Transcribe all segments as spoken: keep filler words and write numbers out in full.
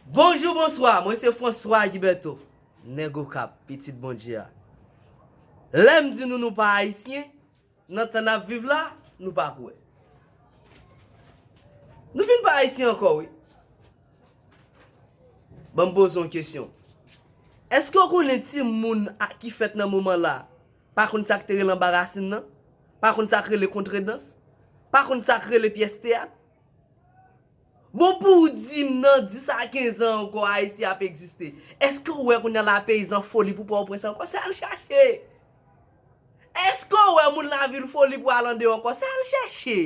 Bonjou, bonswa, mwen se François Guiberto, nèg Okap, pitit Bondye a. Lè m di nou nou pa ayisyen, nan tan n ap viv la, nou pa kwè. Nou vin pa ayisyen ankò, wi. Ban m poze yon kesyon. Èske w konnen timoun a- ki fèt nan moman la pa konn sa k te rele anba rasin nan? Pa konn sa k rele kontredans? Pa konn sa k rele pyès teyat? Bon, pou w di m nan dis a kenz an ankò Ayiti ap egziste, èske w wè kounye a la peyizan Foli pou Pòtoprens ankò? Se al chache. Èske w wè moun lavil Foli pou al andeyò ankò? Se al chache.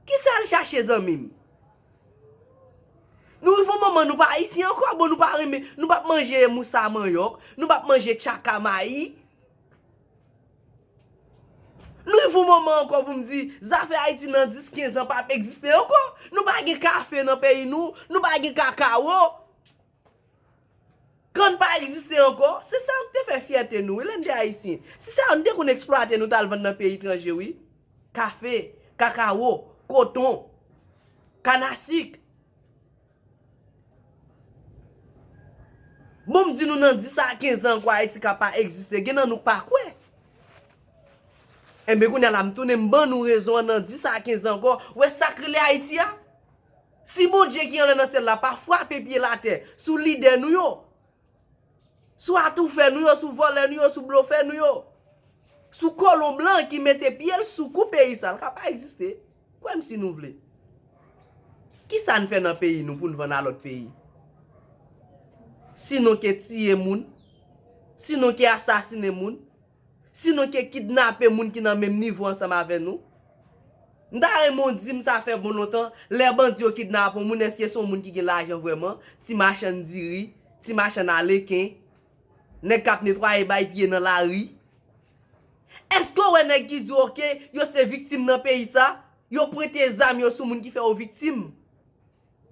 Ki se al chache, zanmi m? Nou rive yon moman nou pa ayisyen ankò, bon, nou pa renmen, nou p ap manje mousa manyòk, nou p ap manje tchaka mayi. Nou rive yon moman ankò pou m di, zafè Ayiti nan dis, kenz an p ap egziste ankò. Nou pa gen kafe nan peyi nou, nou pa gen kakawo. Kann pa egziste ankò, se sa k te fè fyète nou, wi, lè n te ayisyen. Si se sa, nou te konn eksplwate, nou t al vann nan peyi etranje, wi. Kafe, kakawo, koton, kanasik. Bon, m di nou nan dis a kenz an ankò Ayiti ka pa egziste, gen nan nou k pa kwè. Enben, kounye a la, m tounen m ban nou rezon an nan dis a kenz an ankò. Wè sa k rele Ayiti a? Si Bondye ki anlè nan syèl la pa frape pye l atè sou lidè nou yo, sou atoufè nou yo, sou vòlè nou yo, sou blofè nou yo, sou kolon blan ki mete pye l sou kou peyi sa, l ka pa egziste. Kwè m si nou vle. Ki sa n fè nan peyi nou pou n vann a lòt peyi? Sinon ke tiye moun, sinon ke asasinen moun, sinon ke kidnape moun ki nan menm nivo ansanm avè nou? M ta renmen w di m sa fè bon lontan, lè bandi yo kidnape yon moun, èske se yon moun ki gen lajan vrèman? Ti machann diri, ti machann aleken, nèg k ap netwaye bay pye nan lari? Èske w wè nèg ki di, oke, yo se viktim nan peyi sa, yo pwente zam yo sou moun ki fè yo viktim?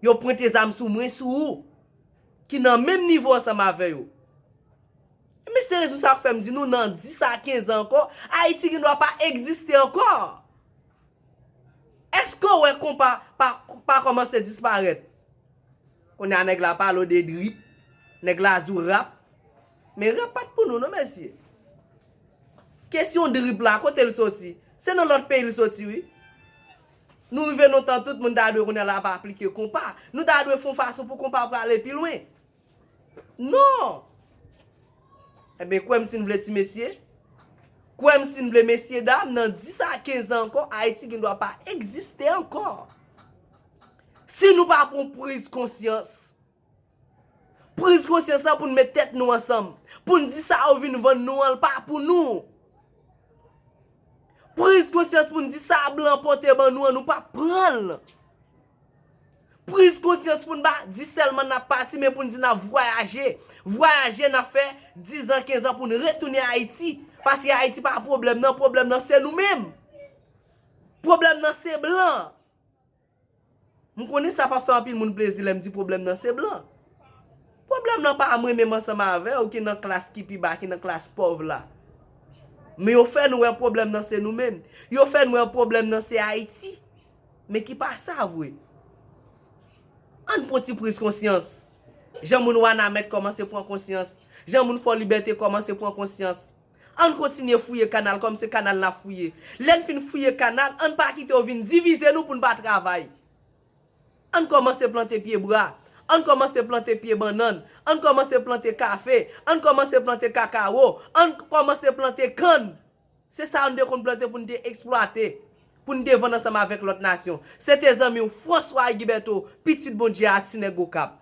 Yo pwente zam sou mwen, sou ou, ki nan menm nivo ansanm avè yo. Men se rezon sa k fè m di nou, nan dis a kenz an ankò, Ayiti gendwa pa egziste ankò. Èske w wè konpa pa, pa kòmanse disparèt? Kounye a nèg la pale w de drip, nèg la di w rap. Men rap pa t pou nou non, mesye. Kesyon drip la, kote l soti? Se nan lòt peyi l soti, wi. Nou rive nan tan tout moun ta dwe kounye a la ap aplike konpa. Nou ta dwe fè yon fason pou konpa prale pi lwen. Non! Enben, kwè m si n vle, ti mesye. Kwè m si n vle, mesye dam, nan dis a kenz an ankò, Ayiti gendwa pa egziste ankò. Si nou pa pran priz konsyans, priz konsyans lan pou n met tèt nou ansanm, pou n di sa yo vin vann nou an, l pa pou nou. Priz konsyans pou n di sa blan pote ban nou an, nou p ap pran l. Priz konsyans pou n pa di sèlman n ap pati, men pou n di n ap vwayaje. Vwayaje n ap fè diz an, kenz an pou n retounen Ayiti. Paske Ayiti pa pwoblèm nan, pwoblèm nan se nou menm. Pwoblèm nan se blan. M konnen sa p ap fè anpil moun plezi lè m di pwoblèm nan se blan. Pwoblèm nan pa mwen menm ansanm avè w ki nan klas ki pi ba, ki nan klas pòv la. Men yo fè n wè pwoblèm nan se nou menm. Yo fè n wè pwoblèm nan se Ayiti. Men ki pa sa vre. Ann pran ti priz konsyans. Jan moun Wanament kòmanse pran konsyans. Jan moun Fòlibète kòmanse pran konsyans. Ann kontinye fouye kanal kòm se kanal n ap fouye. Lè n fin fouye kanal, ann pa kite yo vin divize nou pou n pa travay. Ann kòmanse plante pye bwa. Ann kòmanse plante pye bannann. Ann kòmanse plante kafe. Ann kòmanse plante kakawo. Ann kòmanse plante kann. Se sa nou te konn plante pou n te eksplwate, pou n te vann ansanm avèk lòt nasyon. Se te zanmi w François Guiberto, pitit Bondye a, ti nèg Okap.